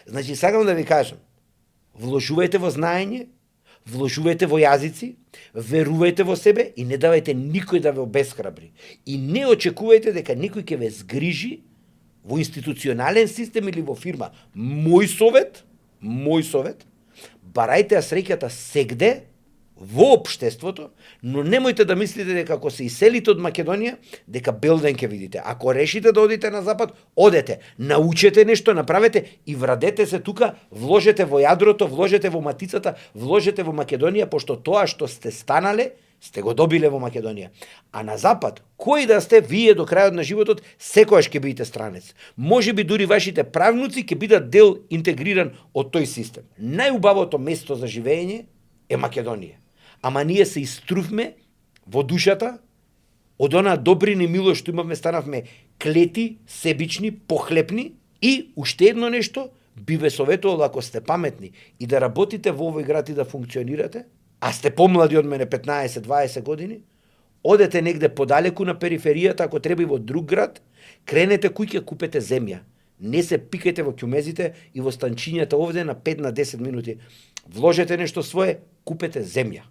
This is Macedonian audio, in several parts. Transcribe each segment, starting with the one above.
Значи, сакам да ви кажам, вложувајте во знаење, вложувајте во јазици, верувајте во себе и не давајте никој да ве обесхрабри. И не очекувајте дека никој ќе ве згрижи во институционален систем или во фирма. Мој совет, барајте ја среќата сегде во општеството, но немојте да мислите дека ако се иселите од Македонија, дека белден ќе видите. Ако решите да одите на запад, одете, научете нешто, направете и врадете се тука, вложете во јадрото, вложете во матицата, вложете во Македонија, пошто тоа што сте станале, сте го добиле во Македонија. А на запад, кој да сте вие до крајот на животот, секојаш ќе бидете странец. Можеби дури вашите правнуци ќе бидат дел интегриран од тој систем. Најубавото место за живење е Македонија. Ама ние се иструвме во душата од онаа добрина и милост што имавме, станавме клети, себични, похлепни и уште едно нешто, би ве советувал ако сте паметни и да работите во овој град и да функционирате, а сте помлади од мене 15-20 години, одете негде подалеку на периферијата, ако треба и во друг град, кренете куќа, купете земја. Не се пикајте во ќумезите и во станчињата овде на 5 на 10 минути. Вложете нешто свое, купете земја.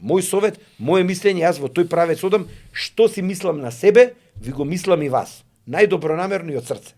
Мој совет, моje мислење, јас во тој правец одам, што си мислам на себе, ви го мислам и вас. Најдобронамерно и од срце.